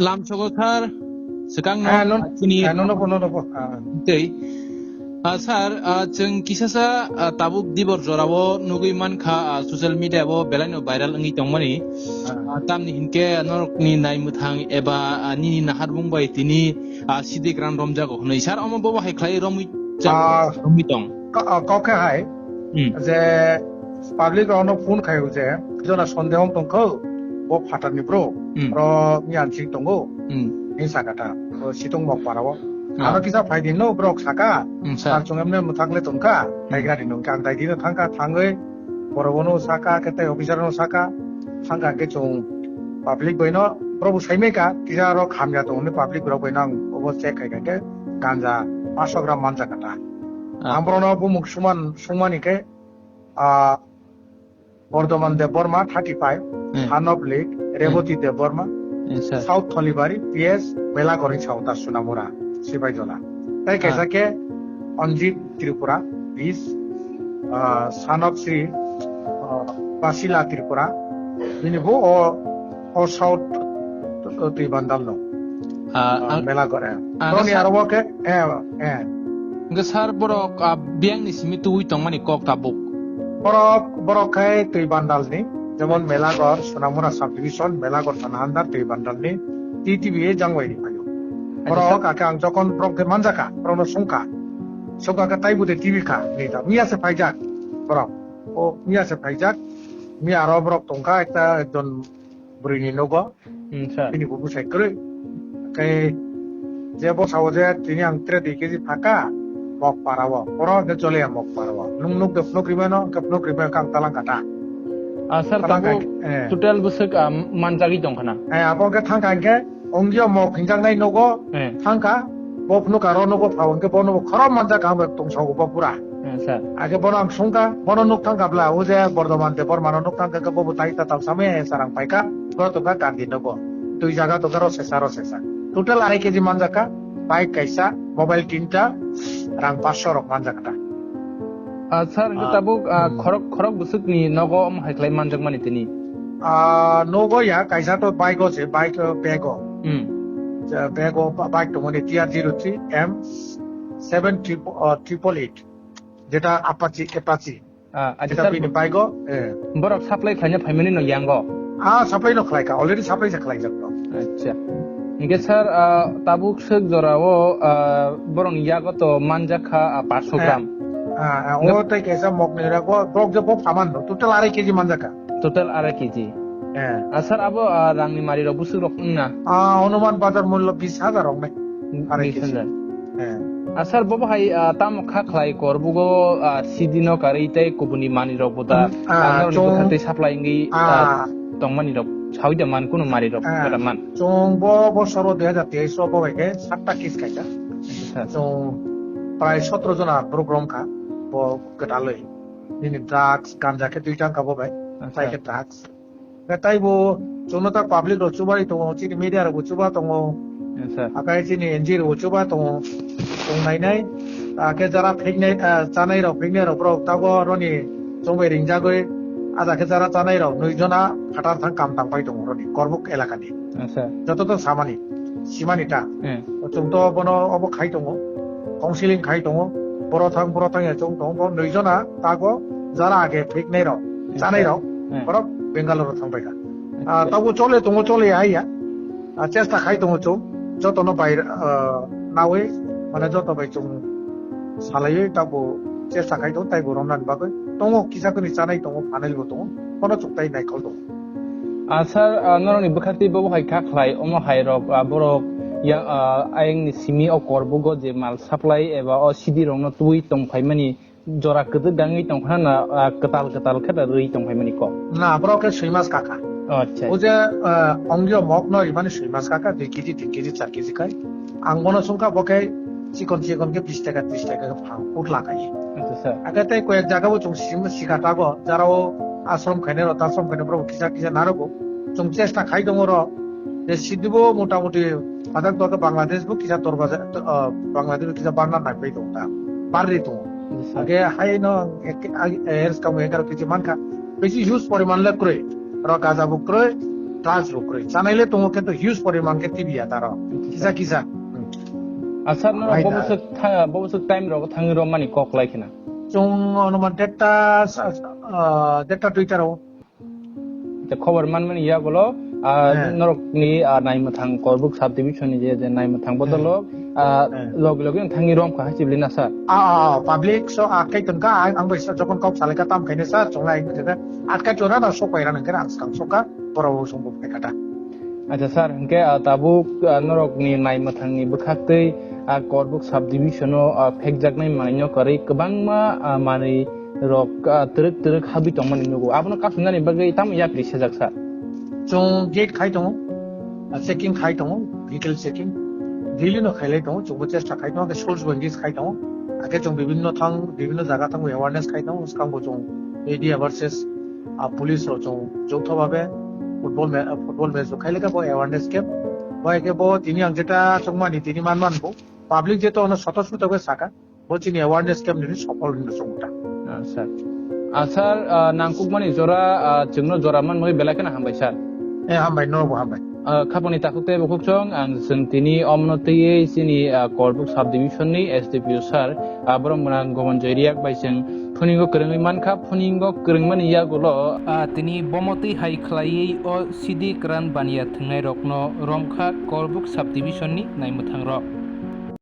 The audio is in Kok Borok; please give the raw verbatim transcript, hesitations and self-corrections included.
Lamsogo sir, swkangno Ah, non, chini ah, nono po, nono po. Ah. Tei, ah, sir, ah, chwng kisasa, ah, tabuk dibor jorao nugwi mankha, ah, social media o belaino viral wngwi tongmani. Ah. Ah, tamni hinkhe norokni naimwthang eba, ah, nini naharmung bai tini, ah, sidik ran romjago hwnwi. Sir, omo bobo hai khlai romwi jak-, Ah. romwi tong. Ko-, ah, kok khe hai. Hmm. Je public rokno phone khaio je, jona sondeho wng tongkho, bo phatarni bro, Hmm. ro miyan sing tongo, Hmm. ni sakata, o Sitong Mokpara o. Ah. Ano kisa phaidi no borok saka, Hmm, sir. Sir chwng emne mwthak le tongkha, Hmm. tai gari nungkha, ang tai dino thangkha, thangwi borok bono saka, khe tai officer no saka, thangkha khe chwng public bai no, borok bo saimai ka, kisa rok hamya tongni public rok bai no ang obo check khai kha khe ganja paanch sho gram manjak kha ta. Ah. Ang borok no bumung suman, sungmani khe, ah, Bordhoman Debbarma, thirty five, Hmm. Son of Lake, Hmm. Reboti Debbarma, Hmm, sir. South Tholibari, P S, Melaghor ni Sauta Sunamura, Sipaijala. Tai Ah. kaisa khe Anjit Tripura, bis, ah, Son of Sri, ah, Basila Tripura, bini bo o, o South, uh, Twi Bandal no. Ah, Ah, ang Melaghor, eh. Ah, Toni sir. Aro bo khe, eh, eh. Hingke sir, borok, ah, biyang ni simi tubui tongmani kok tabuk. Borok, borok khai Twi Bandal ni, jemon Melaghor, Sonamura subdivision, Melaghor thana under Twi Bandal ni, T T B A jangwai ni phaio. Acha, borok sir. Ake ang jokon borok de manjaka, borok no sungka. Sungka ke taibu de T V kha, ni ta. Miya se phaijak, borok. O, miya se phaijak. Miya aro borok tongkha, ekta ekjon bwrwi ni nogo. Hmm, sir. Bini bo bwsai kwrwi. Khe je bwsao je tini ang tre dui kg phaka, Mokpara o. Oro hwnkhe Jolia Mokpara o. Nwng nuk de phunuk rimano, hwnkhe phunuk rimano khe ang talang kata. Ah, sir, Talang tabuk kai-, eh. Total bwswk, ah, manjagwi tong khna? Eh, abo hwnkhe thang kha hwnkhe, ongyo mok hinjaknai nogo, Eh. Thang kha, bo phunuk aro nogo phao hwnkhe bono bo khorok manjak kha, ang tongsago bo pura. Eh, sir. Age bono ang sungkha, bono nuk thang kha bla, o je Bordhoman Debbarma no nuk thang kha, bo bo tai ta tal samaya ya sarang paikha, bo to kha Gandhi nogo. Dui jaga to kha ro sesa, ro sesa. Total arai kg manjak kha, bike kaisa, mobile tinta, rang paanch sho rok manjak kha ta. Ah, sir, hingke Ah, tabuk, ah, hmm. Khorok, khorok bwswkni nogo omo hai khlai manjakmani tini? Ah, nogo ya, kaisa to bike o se, bike, uh, bag o. Hmm. Ja, bag o, ba-, bike tongmani T R zero three M seven triple, uh, triple eight. Jeta Apache, Apache. Ah, acha, jeta sir, bini bike o, eh. Borok supply khlaina phaimani no yango? Ah, supply no khlaika, already supply se khlaijak to. Acha. Hingke sir, ah, tabuk swk jorao, ah, borokni yago to manjakha, ah, paanch sho gram. Ah, ah, o tei kaisa mokni rago, borok je bo phaman no, total arai kg manjaka. Total arai kg. Eh. Ah, sir, abo, ah, rangni mari rok bwswk rok wngna? Ah, Hanuman Bazar mullo bis hajar rok nai. Arai kg. Bis hajar. Eh. Ah, sir, bobo hai, ah, tamo kha khlai kor bugo, ah, sidi no karwi tei kubuni mani rok bo da, Hmm, ah, ah, norokni chong-, bwkha tei supply wngwi, ah, ah, tongmani rok sawi da man, kunu mari rok ah, da man. Chwng bo bosoro dui hajar teis o bo bai khe satta case khaijak. Acha. Chwng prai sotro jona borok rom kha bo kwtalwi. Nini drugs, ganja khe dui tang kha bo bai. Acha. Tai khe drugs. Khe taibo chwngno ta public rok chubai tongo, chini media rok bo chuba tongo. Acha. Akai chini N G O rok bo chuba tongo. Chwng nainai, ah, khe jara pheknai, ah, chanai rok, pheknai rok borok tabok roni chwngbai ringjagwi, ah, khe jara chanai rok nui jona phatar thang kam tang pai tongo roni Korbuk elakani. Acha. Joto to samani, simani ta. Hmm. Chwng to bono obo khai tongo, counseling khai tongo, boro thang, boro thang ya chwng tongo, bo nui jona tago jara age pheknai rok, chanai rok, Hmm. Borok Bangalore thang pai kha. Ah, Acha. Tabuk chole tongo, chole ya ya. Ah, chesta khai tongo chwng, jotono bai, ah, nawi, mane joto bai chwng salaiwi tabuk chesta khai tongo, taibo romnani bagwi. Tongo kisa kani chanai tongo, phanai bo tongo, bono chuktai naikhol tongo. Ah, sir, ah, norokni bwkhaktwi bobo hai kha khlai, omo hai rok, ah, borok ya, ah, ayangni simi o Korbugo je mal supply eba o sidi rokno twi tong phaimani jora kwdwk gangwi tong khna na, ah, kwtal kwtal khe da rwi tong phaimani kok? Na, borok khe swi mas kaka. Acha. O je, ah, ongyo mok no rimani swi mas kaka, dui kg, tin kg, char kg khai. Ang bono sungkha bo khe chikon chikon khe bis taka, tris taka khe phang, utla kai. Acha, sir. Ake tei koyek jaga bo chwng sim-, sika tago, jara o ashram khainai rok, tashram khainai borok kisa kisa narogo. Chwng chesta khai tongo ro, je sidibo motamuti Hadak doka Bangladesh bo kisa dorbaja, ah, Bangladesh bo kisa barna naipai tongo ta. Barri tongo. Yes, sir. Age hai no ek, ag-, er skamo egaroh kg mankha. Bisi huge poriman le kroi. Ro gaja bo kroi. Class rok kwrwi. Chanai le tongo, kintu huge poriman khe T V ya taro. Kisa kisa. Hmm. Asar no Hai bo da. Bwswk tha-, bo bwswk time rok thangwi romani kok lai khna. Chwng onuman derta sa-, ah, derta duita rok. Te khobor manmani yagulo, ah, He. Norokni, ah, Naimwthang Korbuk subdivision ni je, je Naimwthang He. Bodolo, ah, He. Logi logi thangwi romkha hai sibli na sir. Ah, ah, ah, public so atkai tongkha, ang, ang bai sa jokon kok salai ka tam khaine sir, chonglai ang khe atkai chora na sok paira nang khe ang skang sokha, borok bo song bo phai kha ta. Acha sir, hwnkhe, ah, tabuk, ah, norokni Naimwthangni bwkhaktwi, ah, Korbuk subdivision o, ah, phekjaknai manwino kwrwi kwbangma, ah, manwi rok, ah, twrwk twrwk habwi tongmani nugo. Abono kasumnani bagwi tamo yapri sejak sir? Chwng gate khai tongo, ah, checking khai tongo, vehicle checking. Daily no khailai tongo, chwngbo chesta khai tongo, hwnkhe Schools bo engage khai tongo. Hakhe chwng bibinno thang, bibinno jaga thango awareness khai tongo, swkangbo chwng media versus, ah, police rok chwng joutho bhabe football ma-, ah, football match bo khailai kha bo awareness camp. Bo hakhe bo tini ang jeta chwngmani tini manman bo public jeto ono soto suto khe saka. Bo chini awareness camp nini sopol hinwi chwng ta. Ah, sir. Ah, sir, ah, nangkukmani jora, ah, chwngno jora manmani belai kheno hambai, sir. Eh, hambai, nobo hambai. Ah, khapangni takhuk tei bukhuk chwng, ang chwng tini omono twiwi chini, ah, Korbuk subdivision ni S D P O sir, ah, borok mwnang Gomon Joy Riyak bai chwng phuningo kwrwngwi mankha, phuningo kwrwngmani yagulo, ah, tini bomo twi hai khlaiwi o C D kwran baniya thwngnairokno romkha Korbuk subdivision ni naimwthangrok.